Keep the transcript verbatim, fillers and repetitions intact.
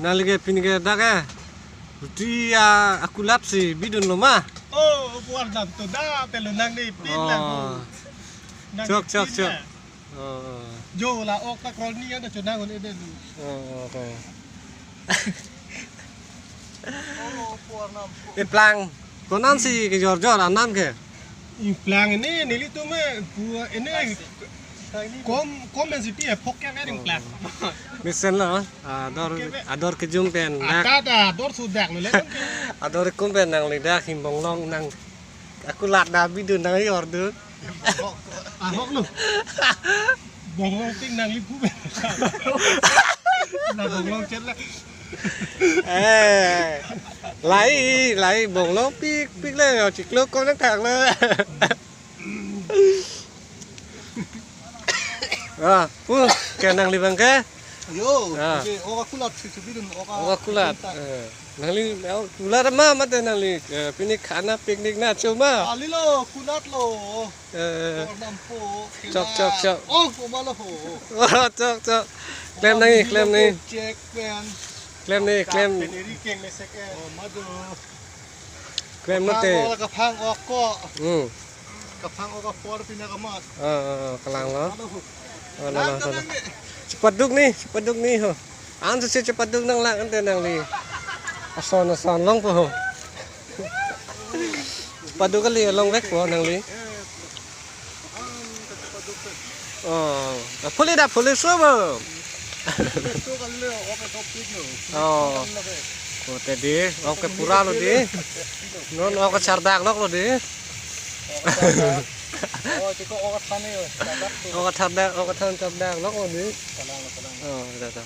Nangli ke pini ke dak ke ruti a-, akulat si bidunlo ma? Oh, buar dam to da, telo nang ni pin lang. Oh. Nang chok, ni chok, pin chok. Lang. Oh, oh. Jo la ok ta kroni ya da chonang un ede lu. Oh, oh, oh. Oh, buar nam. Eplang. Konat si kejor-jor anam ke? Eplang ini, nelitum eh, buat ini kom, kom yang sipi eh, pok yang kering plang. Mesenlo, ador, ador kejum pen, nak. Ada, ada, ador sudak lo, lek. Ador kum pen nangli dak himbong long nang. Akulat na bidun nang yor dun. Ahok lo. Bonglong pik nangli pu pen. Na bonglong chet le. Eh, lai, lai, bonglong pik, pik le, chiklo kom nang thak le. Ah, pu, ke nangli bang ke? Yo, ah. Oke, oka kulat si, si bidun, oka. Oka kulat. Kulat. Eh, nangli, eh, kulat ma, mate nangli, eh, pini khana picnic na, chuma. Alilo, kulat lo. Eh, Kornam po, chok, kena. Chok, chok. Oh, kumalo ho. Oh, chok, chok. Klem nangji, klem nangji. Check pen. Klem nangji, klem. Pen iri keng mesek eh. Oh, madu. Klem nangte. Kaphang ok ko. Hmm. Kaphang ok apor pina kamat. Ah, ah, ah, kalang lo. Kumalo ho. Oh, lo, lo, lo, lo. Lang, lang, lang. Cepat duk ni, cepat duk ni ho. Ansi chepaduk nang lang ante nangli. Ason ason longpo ho. Paduk kali longvekpo nangli. Oh, phuli da phuli so bo. Oh. Ko te di, ok ke pura lo di. Non ok chardak nok lo di. Oh, tiko ok thani. Ok chardak, ok than chardak nok lo di. Oh, da da.